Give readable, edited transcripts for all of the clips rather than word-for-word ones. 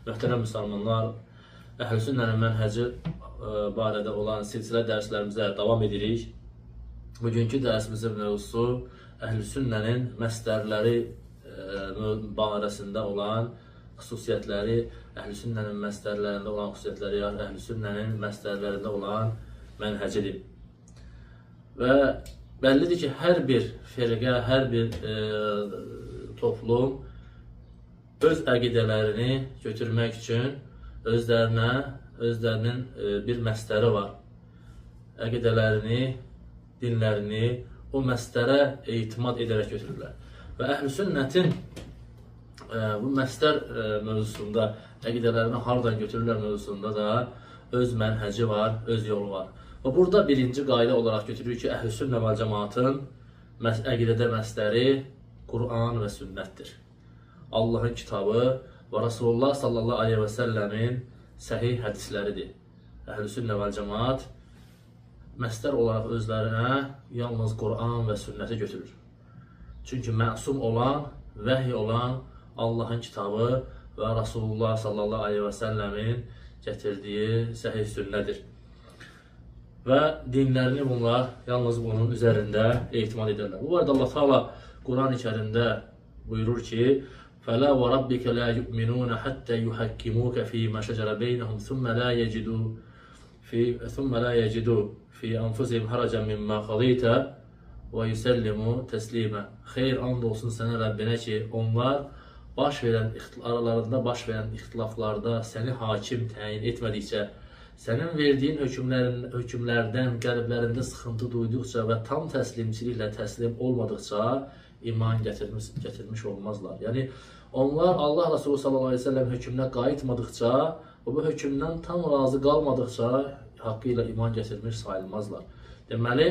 Möhtərəm müsəlmanlar, Əhl-i Sünnənin mənhəci barədə olan silsilə dərslərimizə davam edirik. Bugünkü dərsimizin mövzusu Əhl-i Sünnənin məsdərləri barəsində olan xüsusiyyətləri, Əhl-i Sünnənin məsdərlərində olan xüsusiyyətləri, yəni Əhl-i Sünnənin məsdərlərində olan mənhəcidir. Və bəllidir ki, hər bir firqə, hər bir toplum öz əqidələrini götürmək üçün özlərinin bir məsdəri var. Əqidələrini, dinlərini o məsdərə etimad edərək götürürlər. Və Əhl-i Sünnətin bu məsdər mövzusunda, əqidələrini hardan götürürlər mövzusunda da öz mənhəci var, öz yolu var. Və burada birinci qayda olaraq götürürük ki, Əhl-i Sünnə vəl cəmaatın əqidədə məsdəri Quran və sünnətdir. Allahın kitabı və Rasulullah sallallahu aleyhi və səlləmin səhih hədisləridir. Əhl-i Sünnə vəl cəmaat məsdər olaraq özlərinə yalnız Quran və sünnəti götürür. Çünki məsum olan, vəhy olan Allahın kitabı və Rasulullah sallallahu aleyhi və səlləmin gətirdiyi səhih sünnədir. Və dinlərini bunlar yalnız bunun üzərində etimad edirlər. Bu arada Allah Teala Quran-ı Kərimdə buyurur ki: "Fəla və rabbikə la yu'minun hatta yuhakkimuka fi ma şəcərə beynəhum thumma la yecidu fi anfusihim haracan mimma qadayta və yusellimu təslimə." Xeyr, and olsun sənə Rəbbinə ki, onlar baş verən aralarında baş verən ixtilaflarda səni hakim təyin etmədikcə, sənin verdiyin hökmlərdən qəlblərində sıxıntı duyduqca və tam təslimçiliklə təslim olmadıqca iman gətirmiş olmazlar. Yəni, onlar Allah Resulü sallallahu aleyhi ve sellem hökmünə qayıtmadıqca və bu hökmdən tam razı qalmadıqca haqqı ilə iman gətirmiş sayılmazlar. Deməli,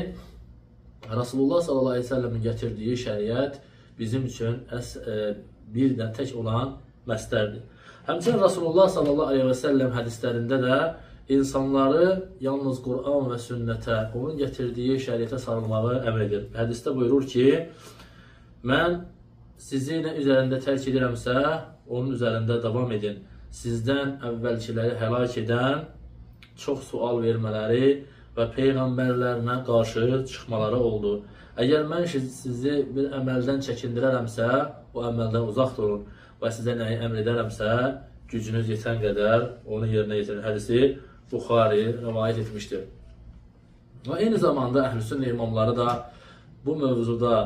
Rasulullah sallallahu aleyhi ve sellemin gətirdiyi şəriət bizim üçün bir də tək olan məsdərdir. Həmçinin Rasulullah sallallahu aleyhi və səlləm hədislərində də insanları yalnız Quran və sünnətə, onun gətirdiyi şəriətə sarılmağı əmr edir. Hədisdə buyurur ki, mən sizi nə üzərində tərk edirəmsə, onun üzərində davam edin. Sizdən əvvəlkiləri həlak edən çox sual vermələri və peyğəmbərlərinə qarşı çıxmaları oldu. Əgər mən sizi bir əməldən çəkindirərəmsə, o əməldən uzaq durun və sizə nəyi əmr edərəmsə, gücünüz yetən qədər onu yerinə yetirin. Hədisi Buxari rəvayət etmişdir. Və eyni zamanda Əhl-i Sünnə imamları da bu mövzuda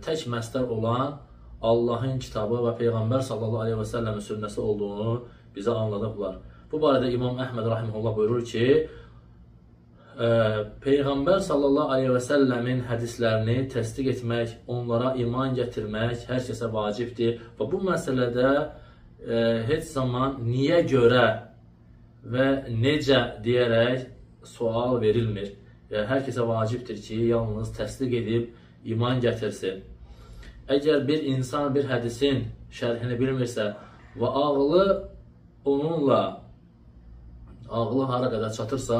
tək məsdər olan Allahın kitabı və Peyğəmbər sallallahu aleyhi və səlləmin sünnəsi olduğunu bizə anladıblar. Bu barədə İmam Əhməd rahimehullah buyurur ki, Peyğəmbər sallallahu aleyhi və səlləmin hədislərini təsdiq etmək, onlara iman gətirmək hər kəsə vacibdir və bu məsələdə heç zaman niyə görə və necə deyərək sual verilmir. Yəni, hər kəsə vacibdir ki, yalnız təsdiq edib iman gətirsin. Əgər bir insan bir hədisin şərhini bilmirsə və ağlı onunla, ağlı hara qədər çatırsa,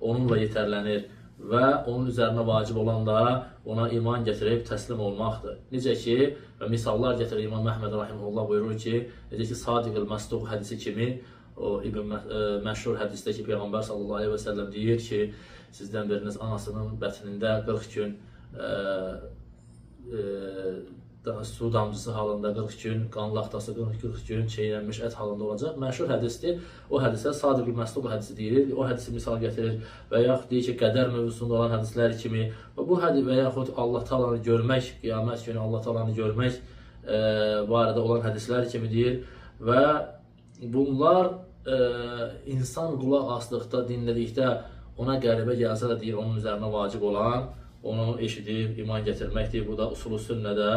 onunla yetərlənir və onun üzərinə vacib olan da ona iman gətirib təslim olmaqdır. Necə ki, və misallar gətirir İmam Əhməd rahimehullah buyurur ki, necə ki, Sadiq-ül Məsduq hədisi kimi, o İbn məşhur hədisdə ki, Peyğəmbər sallallahu aleyhi və səlləm deyir ki, sizdən biriniz anasının bətnində 40 gün su damcısı halında 40 gün, qan laxtası 40 gün çeynənmiş ət halında olacaq. Məşhur hədisdir. O hədisə Sadiq-ül Məsduq hədisi deyilir. O hədisi misal gətirir və yaxud deyir ki, qədər mövzusunda olan hədislər kimi və bu hədis və yaxud Allah Taalanı görmək, qiyamət günü Allah Taalanı görmək barədə olan hədislər kimi deyir və bunlar insan qulaq asdıqda, dinlədikdə ona qəribə gəlsə də deyir, onun üzərinə vacib olan onu eşidib iman gətirməkdir. Bu da Usul-ü Sünnədə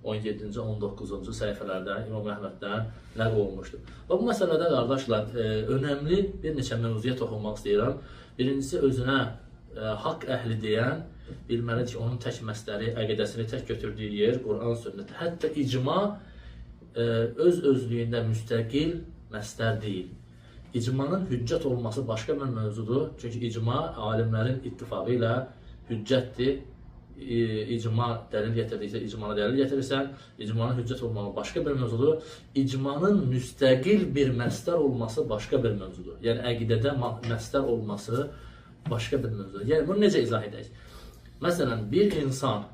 17-ci, 19-cu səhifələrdə İmam Əhməddən nəql olunmuşdur. Və bu məsələdə qardaşlar, önəmli bir neçə mövzuya toxunmaq istəyirəm. Birincisi, özünə haqq əhli deyən bilməlidir ki, onun tək məsdəri, əqidəsini tək götürdüyü yer Quran sünnəti. Hətta icma öz özlüyündə müstəqil məsdər deyil. İcmanın hüccət olması başqa bir mövzudur. Çünki icma alimlərin ittifaqı ilə hüccətdir. İcma dəlil gətirdiksə, icmanı dəlil gətirirsən, icmanın hüccət olmağı başqa bir mövzudur. İcmanın müstəqil bir məstər olması başqa bir mövzudur. Yəni əqidədə məstər olması başqa bir mövzudur. Yəni bunu necə izah edək? Məsələn, bir insan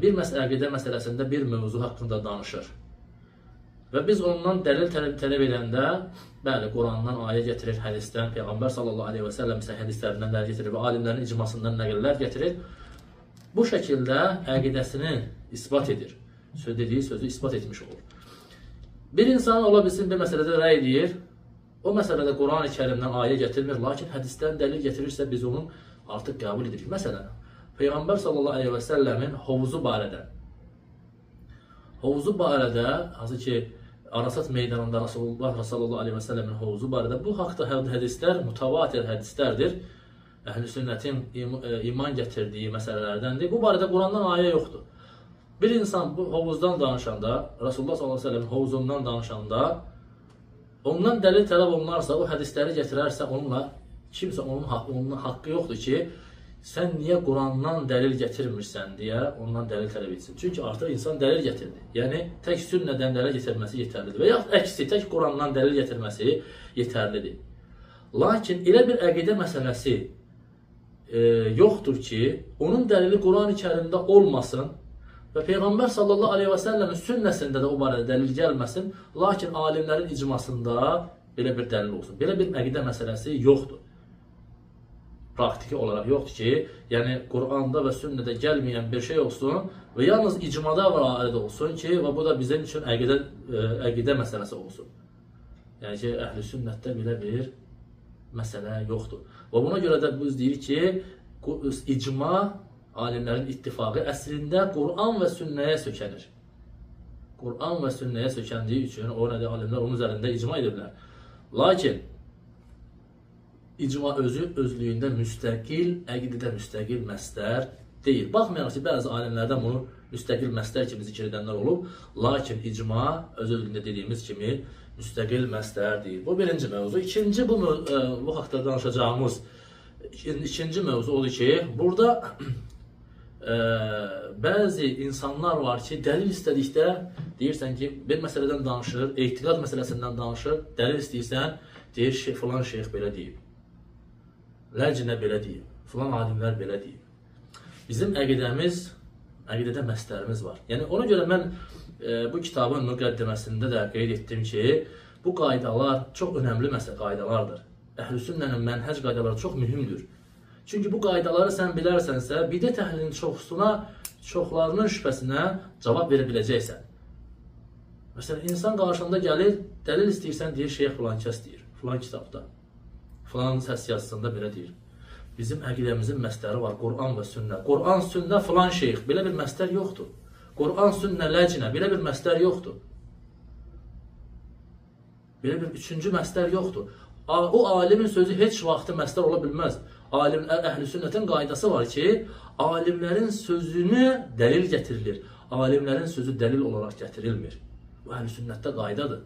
bir əqidə məsələsində bir mövzu haqqında danışır və biz ondan dəlil tələb edəndə, bəli, Qurandan ayə gətirir, hədisdən, Peyğəmbər sallallahu aleyhi və səlləm isə hədislərindən dəlil gətirir və alimlərin icmasından nəqillər gətirir. Bu şəkildə əqidəsini isbat edir. Dediyi sözü isbat etmiş olur. Bir insan ola bilsin bir məsələdə rəy deyir, o məsələdə Quran-ı Kərimdən ayə gətirmir, lakin hədisdən dəlil gətirirsə biz onu artıq qəbul edirik. Məsələn, Peyğəmbər sallallahu aleyhi və səlləmin hovuzu barədə. Hovuzu barədə, hansı ki, Arasat meydanında Rasulullah sallallahu aleyhi və səlləmin hovuzu barədə bu haqda hədislər mutavatir hədislərdir. Əhl-i sünnətin iman gətirdiyi məsələlərdəndir. Bu barədə Qurandan ayə yoxdur. Bir insan bu hovuzdan danışanda, Rasulullah sallallahu aleyhi və səlləmin hovuzundan danışanda, ondan dəlil tələb olunarsa, o hədisləri gətirərsə, onunla kimsə onun haqqı yoxdur ki, sən niyə Qurandan dəlil gətirmirsən deyə ondan dəlil tələb etsin. Çünki artıq insan dəlil gətirdi. Yəni, tək sünnədən dəlil gətirməsi yetərlidir. Və yaxud əksi, tək Qurandan dəlil gətirməsi yetərlidir. Lakin elə bir əqidə məsələsi yoxdur ki, onun dəlili Quran-ı Kərimdə olmasın və Peyğəmbər sallallahu aleyhi və səlləmin sünnəsində də o barədə dəlil gəlməsin, lakin alimlərin icmasında belə bir dəlil olsun. Belə bir əqidə məsələsi yoxdur. Praktiki olaraq yoxdur ki, yəni Quranda və sünnədə gəlməyən bir şey olsun və yalnız icmada varid olsun ki, və bu da bizim üçün əqidə məsələsi olsun. Yəni ki, əhl-i sünnətdə belə bir məsələ yoxdur. Və buna görə də biz deyirik ki, icma, alimlərin ittifaqı əslində Quran və sünnəyə sökənir. Quran və sünnəyə sökəndiyi üçün o nədir, alimlər onun üzərində icma ediblər. Lakin icma özü özlüyündə müstəqil, əqidədə müstəqil məstər deyil. Baxmayaraq ki, bəzi alimlərdən bunu müstəqil məstər kimi zikr edənlər olub, lakin icma öz özlüyündə dediyimiz kimi müstəqil məstər deyil. Bu birinci mövzu. İkinci, bu haqda danışacağımız ikinci mövzu odur ki, burada bəzi insanlar var ki, dəlil istədikdə deyirsən ki, bir məsələdən danışır, etiqad məsələsindən danışır, dəlil istəyirsən, deyir, filan şeyx belə deyib, ləcinə belə deyib, filan alimlər belə deyib. Bizim əqidəmiz, əqidədə məstərimiz var. Yəni, ona görə mən bu kitabın müqəddiməsində də qeyd etdim ki, bu qaydalar çox önəmli məsələ qaydalardır. Əhl-i sünnənin mənhəc qaydaları çox mühümdür. Çünki bu qaydaları sən bilərsənsə, bidət əhlinin çoxlarının şübhəsinə cavab verə biləcəksən. Məsələn, insan qarşında gəlir, dəlil istəyirsən, deyir, şeyx filan kəs deyir, filan kitabda, filan səs yazısında belə deyir. Bizim əqidəmizin məstəri var, Quran və sünnə. Quran, sünnə, filan şeyx, belə bir məstər yoxdur. Quran, sünnə, ləcinə, belə bir məstər yoxdur. Belə bir üçüncü məstər yoxdur. O alimin sözü heç vaxtı məstər ola bilməz. Əhl-i sünnətin qaydası var ki, alimlərin sözünü dəlil gətirilir. Alimlərin sözü dəlil olaraq gətirilmir. Bu əhl-i sünnətdə qaydadır.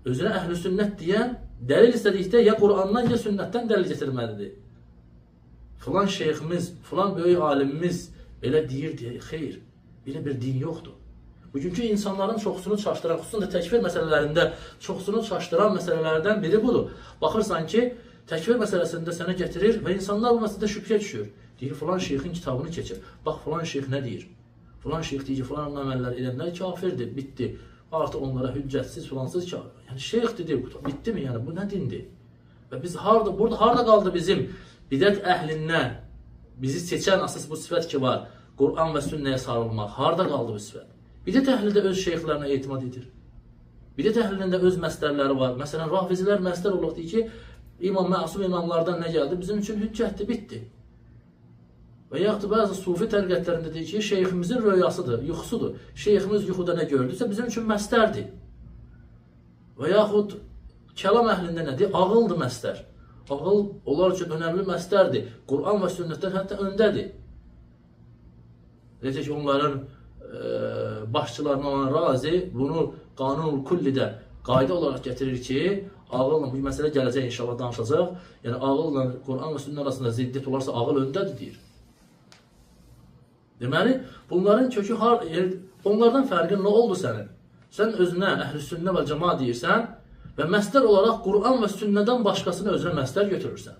Özünə əhl-i sünnət deyən dəlil istədikdə ya Qurandan ya sünnətdən dəlil gətirməlidir. Filan şeyximiz, filan böyük alimimiz belə deyir deyə, xeyr, belə bir din yoxdur. Bugünkü insanların çoxsunu çaşdıran, xüsusən də təkfir məsələlərində çoxsunu çaşdıran məsələlərdən biri budur. Baxırsan ki, təkfir məsələsində sənə gətirir və insanlar bu məsələdə şübhəyə düşür. Deyir, filan şeyxin kitabını keçir. Bax, filan şeyx nə deyir? Filan şeyx deyir ki, filan əməllər edənlər kafirdir, bitdi. Artıq onlara hüccətsiz, filansız kafir. Yəni, şeyx dedi, bitdi mi? Yəni, bu nə dindir? Və biz harada, burada harada qaldı bizim bidət əhlindən bizi seçən əsas bu sifət ki var, Quran və sünnəyə sarılmaq, harada qaldı bu sifət? Bidət əhli də öz şeyxlərinə etimad edir. Bidət əhlinin də öz məstərləri var. Məsələn, rafizilər məstər olaq deyir ki, İmam, məsum imamlardan nə gəldi? Bizim üçün hüccətdir, bitdi. Və yaxud bəzi sufi təriqətlərində deyir ki, şeyximizin röyasıdır, yuxusudur. Şeyximiz yuxuda nə gördüysə bizim üçün məstərdir. Və yaxud kəlam əhlində nədir? Ağıldır məstər. Ağıl onlar üçün önəmli məstərdir. Quran və sünnətdən hətta öndədir. Necə ki, onların başçılarına olan Razi bunu qanun-ul kullidə qayda olaraq gətirir ki, ağılla, bu məsələ gələcək inşallah danışacaq. Yəni ağılla Quran və sünnə arasında ziddiyyət olarsa ağıl öndədir deyir. Deməli, bunların kökü onlardan fərqin nə oldu sənin? Sən özünə əhl-i sünnə və cəma deyirsən və məstər olaraq Quran və sünnədən başqasını özünə məstər götürürsən.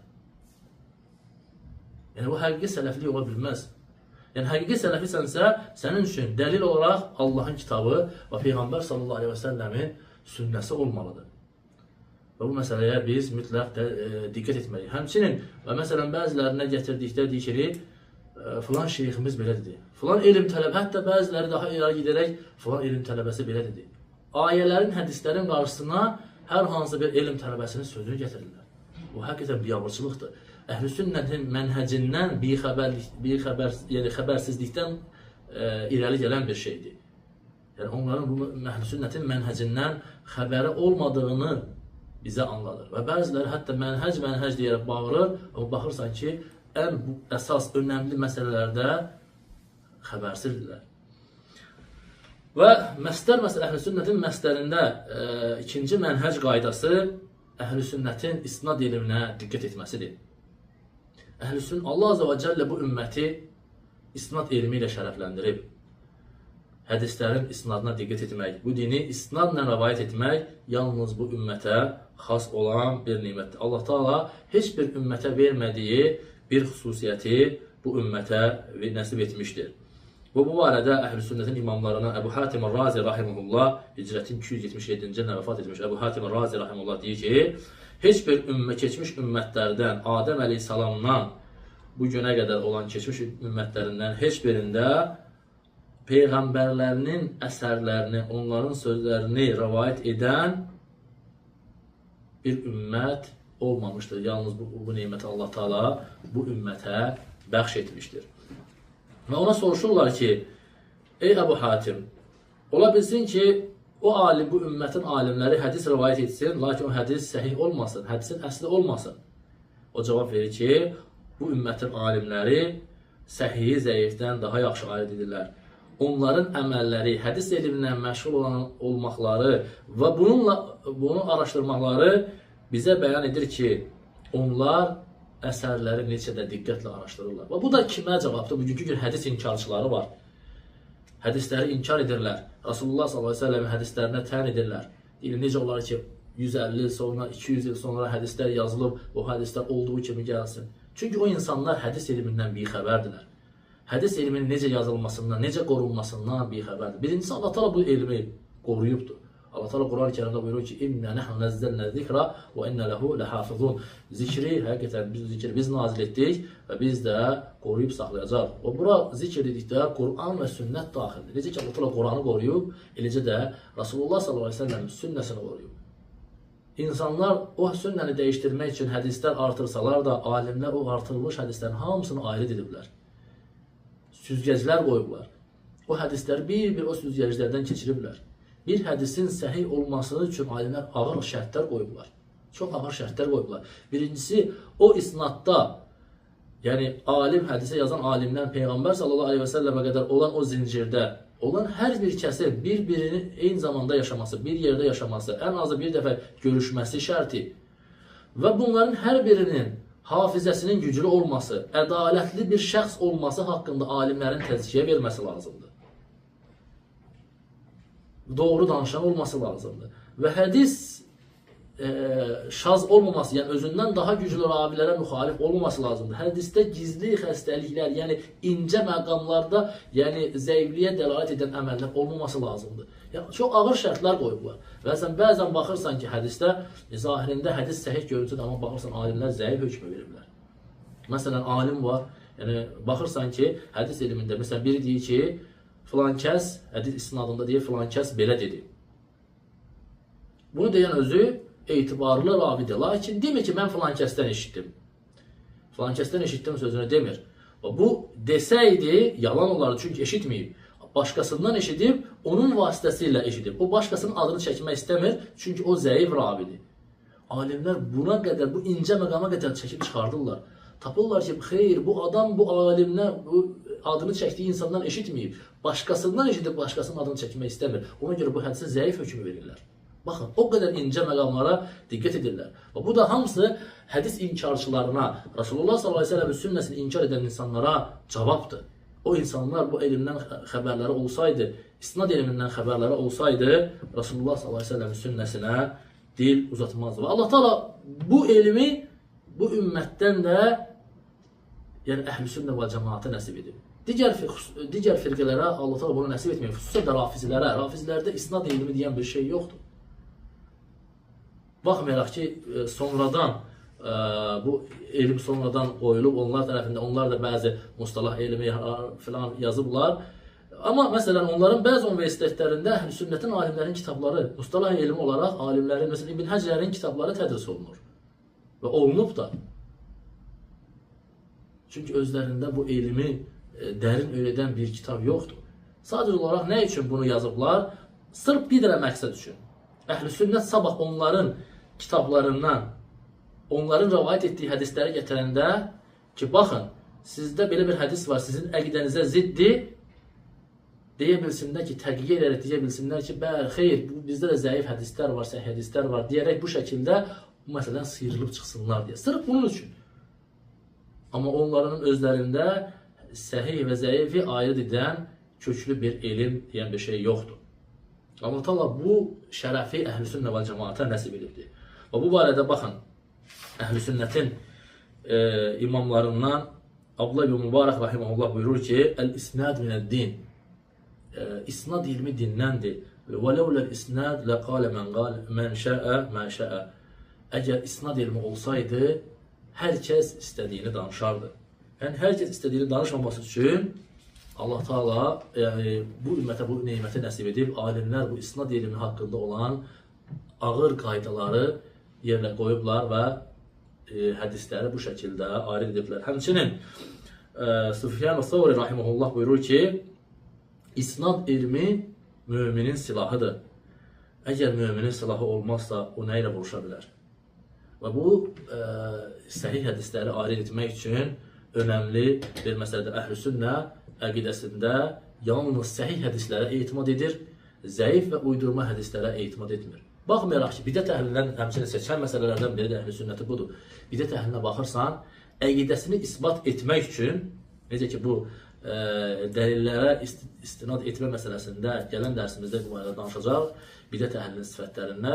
Yəni, bu həqiqi sələflik ola bilməz. Yəni, həqiqi sələfisənsə, sənin üçün dəlil olaraq Allahın kitabı və Peyğəmbər sallallahu aleyhi və səlləmin sünnəsi olmalıdır. Və bu məsələyə biz mütləq diqqət etməliyik. Həmçinin, və məsələn, bəzilərinə gətirdikdə deyir ki, filan şeyximiz belə dedi. Filan elm tələbə, hətta bəziləri daha irəli gedərək filan elm tələbəsi belə dedi. Ayələrin, hədislərin qarşısına hər hansı bir elm tələbəsinin sözünü gətirirlər. Bu həqiqətən biabırçılıqdır. Əhl-i sünnətin mənhəcindən yəni xəbərsizlikdən irəli gələn bir şeydir. Yəni onların bu əhl-i sünnətin mənhəcindən xəbəri olmadığını bizə anladır. Və bəziləri hətta mənhəc deyərək bağırır, amma baxırsan ki, ən əsas önəmli məsələlərdə xəbərsizdirlər. Və məstər məsələ əhl-i sünnətin məstərində ikinci mənhəc qaydası əhl-i sünnətin isnad elminə diqqət etməsidir. Əhl-i sünnət, Allah Azze və Cəllə bu ümməti isnad elmi ilə şərəfləndirib. Hədislərin isnadına diqqət etmək, bu dini isnadla rəvayət etmək yalnız bu ümmətə xas olan bir nimətdir. Allah Teala heç bir ümmətə vermədiyi bir xüsusiyyəti bu ümmətə nəsib etmişdir. Və bu barədə Əhl-i Sünnətin imamlarından Əbu Hatim Razi rahimehullah, hicrətin 277-ci ildə vəfat etmiş Əbu Hatim Razi rahimehullah deyir ki, heç bir ümmət keçmiş ümmətlərdən, Adəm əleyhissalamdan bu günə qədər olan keçmiş ümmətlərindən heç birində peyğəmbərlərinin əsərlərini, onların sözlərini rəvayət edən bir ümmət olmamışdır. Yalnız bu neməti Allah Teala bu ümmətə bəxş etmişdir. Və ona soruşurlar ki, ey Əbu Hatim, ola bilsin ki, o alim, bu ümmətin alimləri hədis rəvayət etsin, lakin o hədis səhih olmasın, hədisin əsli olmasın. O cavab verir ki, bu ümmətin alimləri səhihi zəifdən daha yaxşı ayırd edirlər. Onların əməlləri, hədis elmindən məşğul olmaqları və bunu araşdırmaqları bizə bəyan edir ki, onlar əsərləri neçə də diqqətlə araşdırırlar. Və bu da kimə cavabdır? Bugünkü gün hədis inkarçıları var. Hədisləri inkar edirlər. Rasulullah sallallahu əleyhi və səlləmin hədislərinə tən edirlər. Deyir, necə olar ki, 150 il sonra, 200 il sonra hədislər yazılıb, o hədislər olduğu kimi gəlsin. Çünki o insanlar hədis elmindən bixəbərdilər. Hədis elminin necə yazılmasından, necə qorunmasından bixəbərdir. Birincisi, Allah Teala bu elmi qoruyubdur. Allah Teala Quran-ı Kərimdə buyurur ki, İnna nahnu nazzalna zikra və inna lehu lehafizun. Zikri həqiqətən biz zikri biz nazil etdik və biz də qoruyub saxlayacağıq. Və bura zikr dedikdə Quran və sünnət daxildir. Necə ki Allah Teala Quranı qoruyub, eləcə də Rasulullah sallallahu əleyhi və səlləm sünnəsini qoruyub. İnsanlar o sünnəni dəyişdirmək üçün hədislər artırsalar da, alimlər o artırılmış hədislərin hamısını ayrı ediblər. Süzgəclər qoyublar. O hədisləri bir-bir o süzgəclərdən keçiriblər. Bir hədisin səhih olması üçün alimlər ağır şərtlər qoyublar. Çox ağır şərtlər qoyublar. Birincisi, o isnadda, yəni alim, hədisə yazan alimdən Peyğəmbər sallallahu əleyhi və səlləmə qədər olan o zincirdə olan hər bir kəsin bir-birinin eyni zamanda yaşaması, bir yerdə yaşaması, ən azı bir dəfə görüşməsi şərti və bunların hər birinin hafizəsinin güclü olması, ədalətli bir şəxs olması haqqında alimlərin təzkiyə verməsi lazımdır. Doğru danışan olması lazımdır. Və hədis şaz olmaması, yəni özündən daha güclü ravilərə müxalif olmaması lazımdır. Hədisdə gizli xəstəliklər, yəni incə məqamlarda, yəni zəifliyə dəlalət edən əməllər olmaması lazımdır. Yəni çox ağır şərtlər qoyublar. Və sən bəzən baxırsan ki, hədisdə zahirində hədis səhih görünsün, amma baxırsan alimlər zəif hökmü veriblər. Məsələn, alim var, yəni baxırsan ki, hədis elmində məsələn biri deyir ki, filan kəs, hədis isnadında deyir, filan kəs belə dedi. Bunu deyən özü etibarlı ravidir. Lakin demir ki, mən filan kəsdən eşitdim. Filan kəsdən eşitdim sözünü demir. Bu desəydi, yalan olardı, çünki eşitməyib. Başqasından eşidib, onun vasitəsilə eşidib. O başqasının adını çəkmək istəmir, çünki o zəif ravidir. Alimlər buna qədər, bu incə məqama qədər çəkib çıxardırlar. Tapırlar ki, xeyr, bu adam bu alimdən, bu adını çəkdiyi insandan eşitməyib. Başqasından eşidib, başqasının adını çəkmək istəmir. Ona görə bu hədisə zəif hökmü verirlər. Baxın, o qədər incə məqamlara diqqət edirlər. Və bu da hamısı hədis inkarçılarına, Rasulullah sallallahu əleyhi və səlləmin sünnəsini inkar edən insanlara cavabdır. O insanlar bu elmdən xəbərləri olsaydı, isnad elmindən xəbərləri olsaydı, Rasulullah sallallahu əleyhi və səlləmin sünnəsinə dil uzatmazdı. Və Allah Taala bu elmi bu ümmətdən də, yəni əhl-i sünnə və cəmaata nəsib edib. Digər firqələrə Allah Taala bunu nəsib etməyib, xüsusən də rafizilərə. Rafizilərdə isnad elmi deyən bir şey yoxdur. Baxmayaraq ki, sonradan bu elm sonradan qoyulub, onlar tərəfində, onlar da bəzi mustalah elmi filan yazıblar. Amma məsələn, onların bəzi universitetlərində əhl-i sünnətin alimlərin kitabları, mustalah elmi olaraq alimlərin, məsələn, İbn Həcərin kitabları tədris olunur. Və olunub da. Çünki özlərində bu elmi dərin öyrədən bir kitab yoxdur. Sadəcə olaraq nə üçün bunu yazıblar? Sırf bir dənə məqsəd üçün. Əhl-i sünnət sabah onların kitablarından, onların rəvayət etdiyi hədisləri gətirəndə ki, baxın, sizdə belə bir hədis var, sizin əqidənizə ziddir, deyə bilsinlər ki, təqiyyə edərək deyə bilsinlər ki, bəli, xeyr, bu, bizdə də zəif hədislər var, səhih hədislər var, deyərək bu şəkildə bu məsələdən sıyrılıb çıxsınlar deyə. Sırf bunun üçün. Amma onların özlərində səhih və zəifi ayırt edən köklü bir elm deyən bir şey yoxdur. Allah Taala bu şərəfi əhl-i sünnə və cəmaata nəsib edibdir. Və bu barədə baxın, əhl-i sünnətin imamlarından Abdullah ibn Mübarək rahimehullah buyurur ki, Əl-isnad minəd-din. İsnad ilmi dindəndir. Və ləuləl isnad ləqalə mən qal mən şəə mə şəə. Əgər isnad elmi olsaydı, hər kəs istədiyini danışardı. Yəni hər kəs istədiyini danışmaması üçün Allah Taala, yəni bu ümmətə bu neməti nəsib edib, alimlər bu isnad elmi haqqında olan ağır qaydaları yerlə qoyublar və hədisləri bu şəkildə ayrı ediblər. Həmçinin Sufyan Thawri rahimehullah buyurur ki, isnad elmi müminin silahıdır. Əgər müminin silahı olmazsa, o nə ilə vuruşa bilər? Və bu səhih hədisləri ayrı etmək üçün önəmli bir məsələdir. Əhl-i sünnə əqidəsində yalnız səhih hədislərə etimad edir, zəif və uydurma hədislərə etimad etmir. Baxmayaraq ki, bidət əhlindən həmçinin seçən məsələlərdən biri də əhl-i sünnəti budur. Bidət əhlinə baxırsan, əqidəsini isbat etmək üçün, necə ki bu dəlillərə istinad etmə məsələsində gələn dərsimizdə bu barədə danışacaq, bidət əhlinin sifətlərində.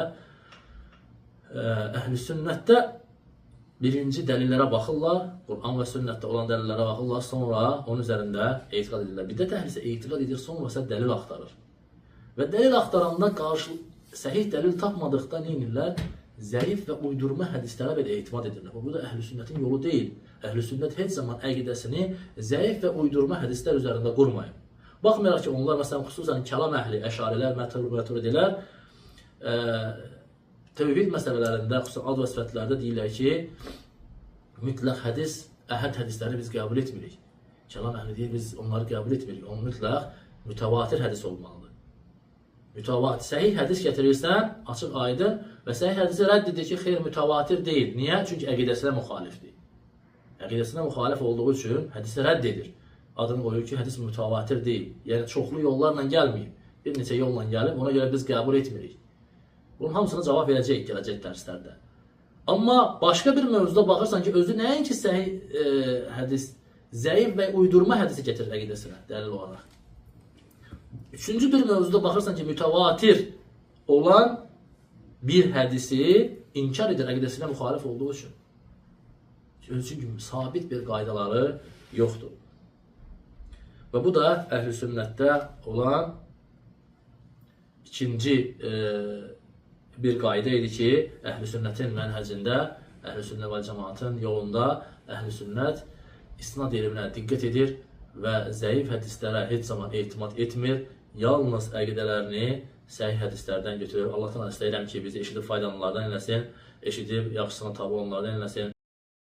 Əhl-i sünnətdə birinci dəlillərə baxırlar, Quran və sünnətdə olan dəlillərə baxırlar, sonra onun üzərində etiqad edirlər. Bidət əhli isə etiqad edir, sonra isə dəlil axtarır. Və dəlil axtaranda qarşı səhih dəlil tapmadıqda nə edirlər? Zəif və uydurma hədislərə belə etimad edirlər. Bu da əhl-i sünnətin yolu deyil. Əhl-i sünnət heç zaman əqidəsini zəif və uydurma hədislər üzərində qurmayıb. Baxmayaraq ki, onlar məsələn xüsusən kəlam əhli, əşarilər, məturidilər tövhid məsələlərində, xüsusən ad və sifətlərdə deyirlər ki, mütləq hədis, əhəd hədisləri biz qəbul etmirik. Kəlam əhli deyir, biz onları qəbul etmirik. Onun mütləq mütəvatir hədis olmalıdır. Mütəvatir, səhih hədis gətirirsən, açıq aydın və səhih hədisi rədd edir ki, xeyr, mütəvatir deyil. Niyə? Çünki əqidəsinə müxalifdir. Əqidəsinə müxalif olduğu üçün hədisi rədd edir. Adını qoyur ki, hədis mütəvatir deyil. Yəni, çoxlu yollarla gəlməyib. Bir neçə yolla gəlib, ona görə biz qəbul etmirik. Bunun hamısına cavab verəcəyik gələcək dərslərdə. Amma başqa bir mövzuda baxırsan ki, özü nəinki səhih hədis, zəif və uydurma hədisi gətirir əqidəsinə dəlil olaraq. Üçüncü bir mövzuda baxırsan ki, mütəvatir olan bir hədisi inkar edir əqidəsinə müxalif olduğu üçün. Çünki sabit bir qaydaları yoxdur. Və bu da əhl-i sünnətdə olan ikinci bir qayda idi ki, əhl-i sünnətin mənhəcində, əhl-i sünnə və cəmaatın yolunda əhl-i sünnət isnad elminə diqqət edir və zəif hədislərə heç zaman etimad etmir, yalnız əqidələrini səhih hədislərdən götürür. Allahdan istəyirəm ki, bizi eşidib faydalananlardan eləsin, eşidib yaxşısına tabi olanlardan eləsin.